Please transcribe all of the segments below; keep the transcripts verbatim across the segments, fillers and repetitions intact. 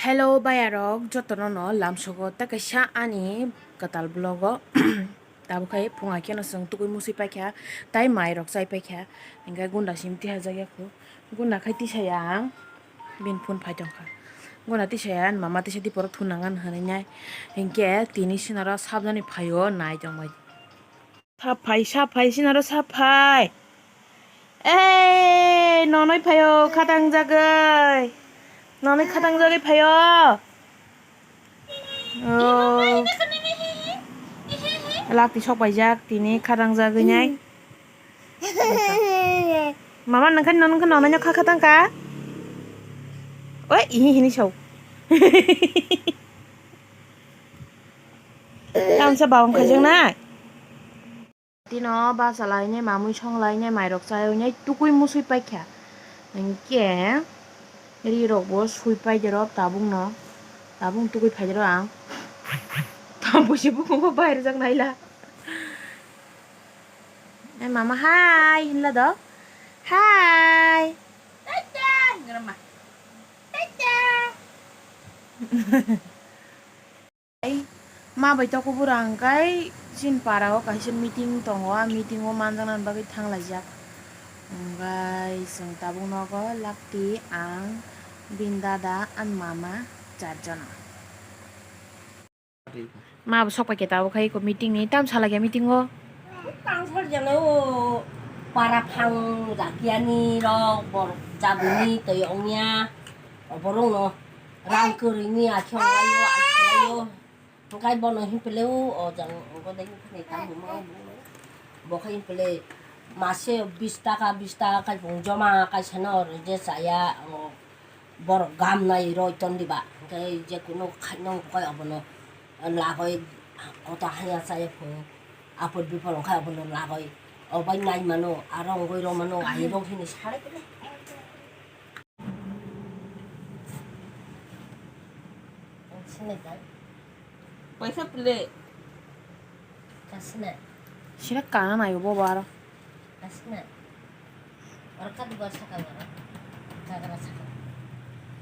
Hello bayarok, jotono no lamsogo tei kaisa ani kwtal vlog o. Tabuk hai phunga kheno chwng tukui musui paikha, tai mai rok chai paikha, hinkhe gunda simi tiha jak ya khu. Gunda khai tisaya ang, bini phone phai tongkha. Gunda tisaya ani mama tisa diporo thunang ani hinwi nai, hinkhe tini sinaro sabjani phaio nai tongbai. Saphai, saphai, sinaro saphai. Ei, nonoi phaio, khatang jagoi. Nonoi khatang jagoi phaio. Oh. Lakti sok paijak, tini khatang jagoi nai. Mama nangkha, nonoi kha, nonoi kha khatang ka. Oi, ihi hini sau. Tamsa babam khaijak nai. Tino bachalainai, mamui songlainai, mairok chayainai, tukui musui paikha. Hinkhe rirokbo sui paide rw tabukno, tabuk tukui phaide rw ang. Tambusi bukhungo bairjak naila. Ai mama hai hinla do. Hai. Tata, hingrama. Tata. Ma bai toko bwrang kai chin para o kaisa meeting tongo, a meeting o manjaknani bagwi thanglaijak. Hwnkhe chwng tabuk nogo lakti, ang, bini dada, ani mama, charjon. Ma bo sok paikhe tabuk hai meeting ni, tam salai khe meeting o. Tangsar jana o para phang jakyani rok bor jabuni tei ongya oborok no. Rang kwrwini akheo laio, akheo laio. Hwnkhe bono himphileo, o jang wngkha de himphilai tamo ma bo. Bo khe himphilai mase bis taka, bis taka khai bo joma kaisa no rwje chaya, o borok gam nai roi ton diba. Hwnkhe je kunu khaino hwnkhe obono lagoi kota haya chaya phungo. Apor bipor hwnkhe obono lagoi. Obai nai mano, aro wngoi rw mano, airok hini sare kene. Paisa pile. Kasne. Sira kana nayo bo baro. Kasne. Orka duba saka baro. Kagra saka.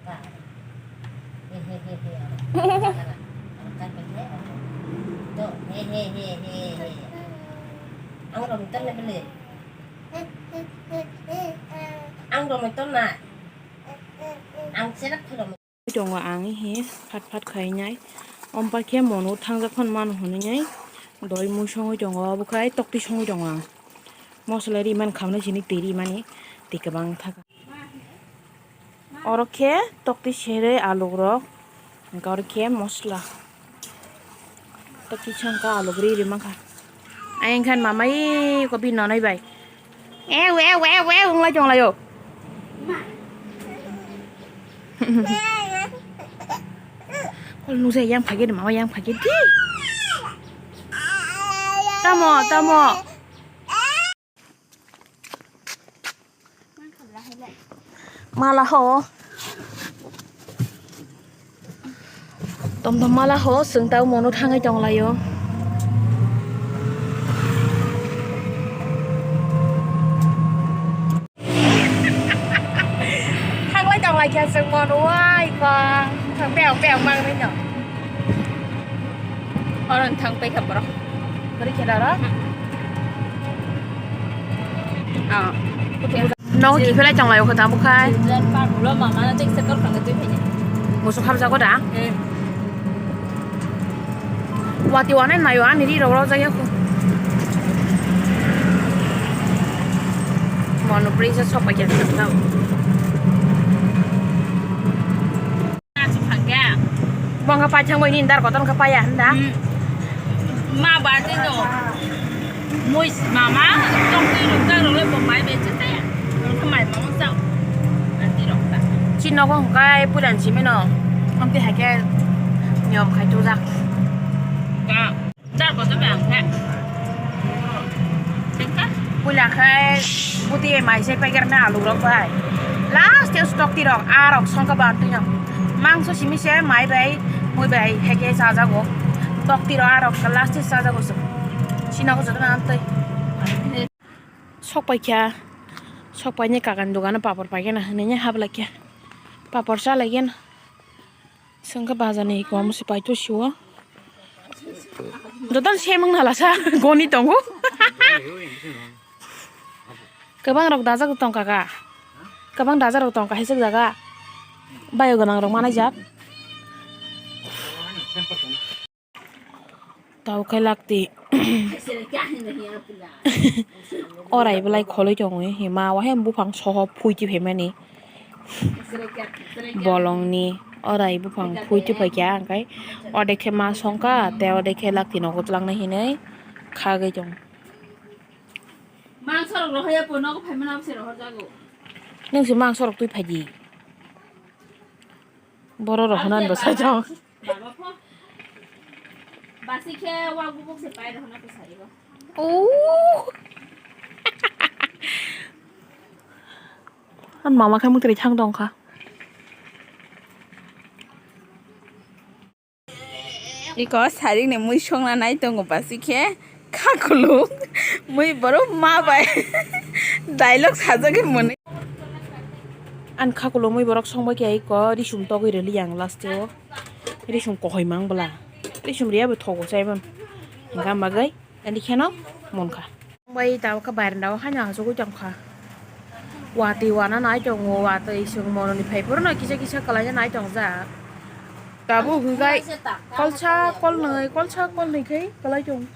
Ba. He he he he. Kagra. Orka pile. To he he he he he. Ang rom tan pile. Ang romwi tonna. Ang selak khe romwi. Tongo ang he phat phat khainai. Ompa khe mono thangjak phano mano hwnwi nai. Doi mui songwi tongo, obo khai tokti songwi tongo ang. Mosola ri man khamnai sini twi ri mani twi kwbang thaka. Oro khe tokti serwi aluk rok, hwnkhe oro khe mosla. Tokti songkha aluk ri ri mankha. Ayang khan mamai ko bi nonai bai. Ew, ew, ew, ew, wnglai tonglaio. Kol nukjai yang phagir, mama yang phagir di. Tamo, tamo. Mala ho. Tom tom mala ho, chwng tau mono thangwi tonglaio. Thanglai tonglai khe chwng mono wai kha. Thang peong peong mangnai no. Oro thang pai kha borok. Bwrwi khe daro? Ah. Nogo kiphilai tonglaio kho tabuk khai. Children park ulo mama no check check kor khangwi twi phai. Musu khamjago da? Eh. Wati wane nayo ani ri rok rok jagya kho. Mono bridge sok paikha tau. Nachu phangya. Bo wngkha paithang bai nini dar kotor wngkha paya hinda. Hmm. Ma ba tei no. Moi mama tong tei rok ta rok le bo mai be che te. Rok mai mama chao. Anti rok ta. Chi nogo hwnkhe puila ni simi no. Amtwi hai khe niyom khai tujak. Ka. Char kotor bai ang khe. Tengka. Puila khai buti mai se paikar na alu rok bai. Last e tokti rok a rok songkha ba twi no. Mangso simi se mai bai mui bai heke chajago. Tokti rok a rok last e chajago se. Sinago joto na amtwi. Sok paikha. Sok paine kakan dogano papor paikhe na hinwi hablai khe. Papor chalai khe na. Sengkhe bazar ni komo se paito sio. Joto se mung nalasa goni tongo. Kwbang rok dajak tongka ka. Kwbang dajak rok tongka hisik jaga. Bayo gwnang rok manai jak. Tao khe lakti. Orai belai kholoi tongo hima, wahe buphang soho phuiti phaimani. Bolongni orai buphang phuiti phaikha, hwnkhe odekhe ma songkha, tei odekhe lakti nogo twlangnai hinwi khagwi tongo. Mangsorok rohorya po nogo phaimani abose rohorjago. Nwng se mangsorok twi phaidi. Borok rohornani bo sajak. Baba pho. Basi khe wa gubuk se pai rohorna ko sarigo. Oh. An mama khe mutri thang dong kha. Iko sarik ni mui songna nai tongo basi khe khakulung mui borok ma bai dialogue sajagwi mwnwi. An khakulung mui borok songbai khe iko risum togwi rwli ang last o. Risum kohoi mang bwla. Risum riya bo thogo chaiman. Hingkha bagwi ani kheno munkha. Bai tabukha baranda o haino achugwi tongkha. Watwi wana nai tongo, watwi chwng mononi phai phuru no kisa kisa kwlaina nai tongjak. Tabuk hwnkhe kolsa kolnwi, kolsa kolnwi khe kwlai tongo.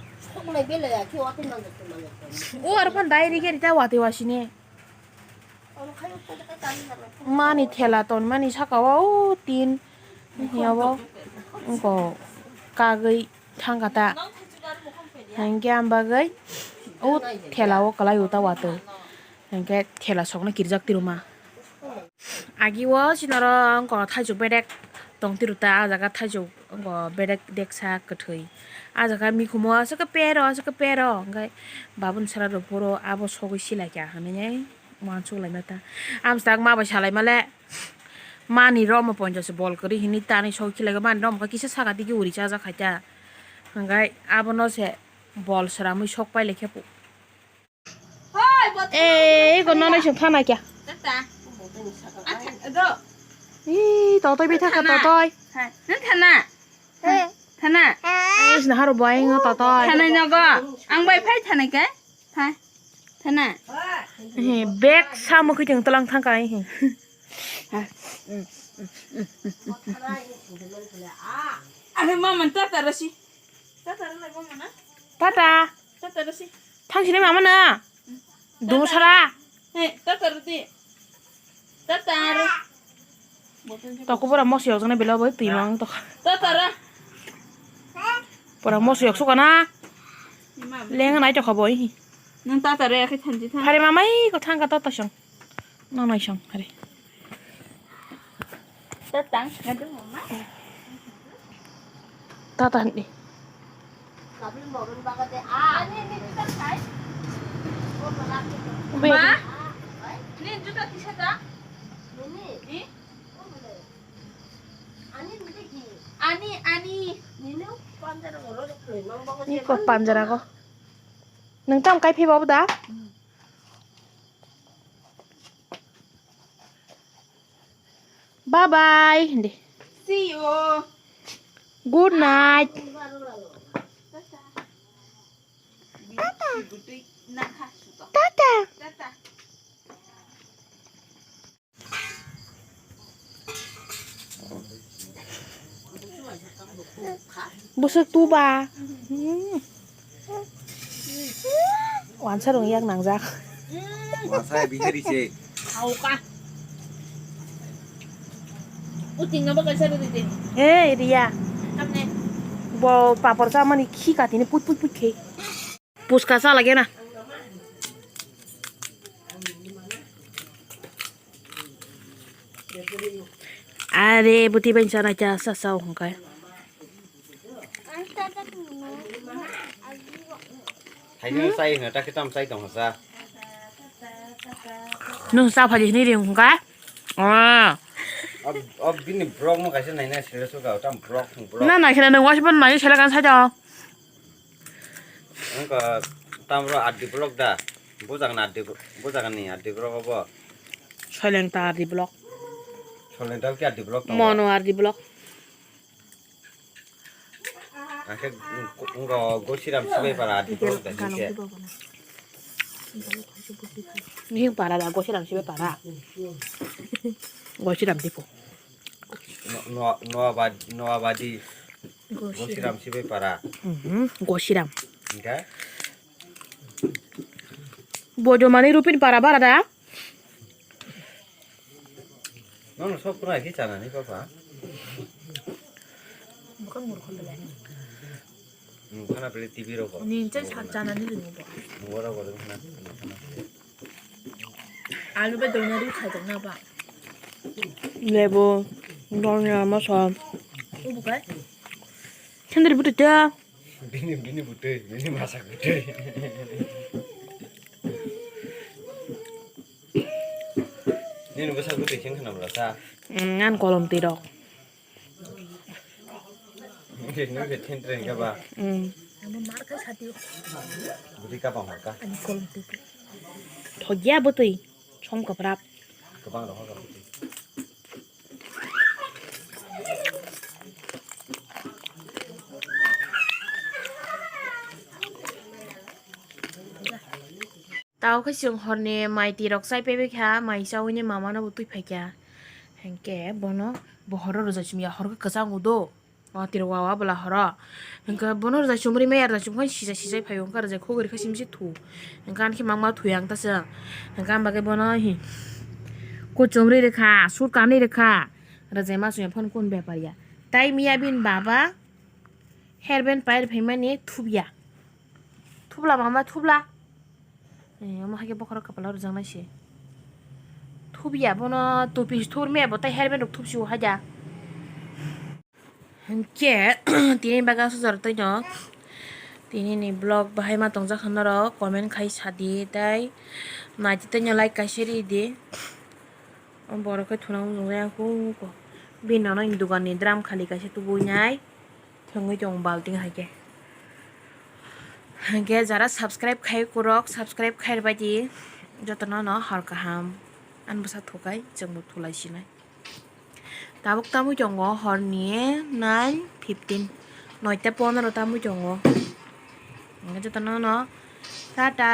O aro phan dai rikhe rita watwi wasini. Mani thela tonmani saka o, o tin. Yabo wngkha kagwi thangkha ta. Hinkhe ang bagwi o thela o kwlai o ta watwi. Hinkhe thela sokno kirijak tiruma. Agi o chini oro wngkha thaichuk bedek tong tiru ta, ah jaga thaichuk wngkha bedek deksa kwthwi. Ah jaga mikhumo aswk khe pero, aswk khe pero, hinkhe babuni sara rok phuru abo sogwi silaikha hinwi uansuk laimata. Amswk ma bai salaimale. Mani romo ponjo se bol kwrwi hinwi tanwi sok khilaikha, mani romo khe kisa saka digi uri chajak khaita. Hwnkhe abono se bol sramwi sok pailai khe. Ei, ego nono isong thana kya? Ih, totoi bai thaka totoi. Thana. Thana. Ei, sina haro bai ngo totoi. Thanai nogo. Ang bai phai thanai kai. Phai. Thana. He, bag sa mukhi thang talang thang kai he. Are mama tata rasi. Tata rasi mama na. Tata. Tata rasi. Thang sini mama na. Dusra. He, tata rati. Tata aro. Toko pura mosi yok jana bela bai twi mang to. Tata ra. Pura mosi yok sukana. Lenga nai to khabo hi. Nang tata re akhe thanji tha. Phare mamai ko thangka to tasong. Nang nai song hari. Tatang ngadu mama. Tata ni. Ma, ni juta kisa ta? Ni? Ani, ani. Ni ko panjara ko. Nang tam kai phi babu da? Bye bye. Hindi. See you. Good night. Tata. Tata. Bwswk tuba. Hmm. Wansa rung yak nangjak. Wansa bihari se. Hauka. Uting no bakal sa dede. Eh, Ria. Amne. Bo papor sa mani khi katini put put put khe. Puska sa lage na. Are buti bai sana cha sa sa hongkai. Hai nung sai hna ta kitam sai tong sa. Nung sa phaji ni ring hongkai. Ah. Ob, ob bini vlog mo kaisa naina serious ka tam vlog vlog. Na na khena nung wasipan nai sela kan sa ta. Wngkha tamro R D block da? Bujagani R D blo-, bujagani R D block obo? Soileng ta R D block. Soileng ta khe R D block tongo? Mono R D block. Angkhe wng-, wngkha Gosiram Sibai para adi borok da hingkhe. Ning para da Gosiram Sibai para. Gosiram Dipo. No-, no-, Noabad-, Noabadi Gosiram Sibai para. Mhm, Gosiram. Hingkhe? Bojomani Rupin para bara da. Nono sok pura ki chana ni papa. Bukan murkha belai. Murkha na beli T V rok. Ni chan sa chana ni ringo bo. Murkha rok khana. Alu be dona ri khai dong na ba. Lebu, dona masa. Ubu kai? Chandri butu ta. Bini, bini butui, bini masak butui. Nini bwsak butui sing khna bwla sa. Mm, ngan kolom tirok. Nini bwsak thin tren ka ba. Mm. Butui ka bang ka. Thokya butui, som kaprap. Kabang rok ka butui. Tao khe chwng horni mai twi rok chai paibai kha, mai chaui ni mama no bo twi phai kha. Hinkhe bono bo horo rwjak chumya hor khe kwchang udo. O twi rok wa wa bwla horo. Hinkhe bono rwjak chumri maya rwjak chum khe sijai sijai phai o, hinkhe rwjak khogri khe sim se thu. Hinkhe ani khe mangma thwi ang ta chwng. Hinkhe ang bagwi bono hi kuchumri rwkha, sur kanwi rwkha. Rwjak ma chumya phone kun bepar ya. Tai miya bini baba. Hairband pair phaimani thubya. Thubla mama thubla. Eh, omo hai khe bokhorok kwpalo rwjaknai se. Thubya bono topi thurmaya bo tei hairband rok thubsio haida. Hinkhe tini bagwi aswk jora twi no. Tini ni vlog bahai ma tongjak kha norok comment khai sadi tei naidi tei no like kaisa ridi. O borok khe thuna wngya kho bini nono ni dogan ni drum khali kaisa tubui nai. Thwngwi tongo balting hai khe. Hinkhe jara subscribe khai kwrwk, subscribe khai rwbaidi jotono no hor kaham. Ani bwsa thukai chwngbo thulai sinai. Tabuk tamwi tongo horni nine fifteen, noita pondro tamwi tongo. Hinkhe jotono no tata.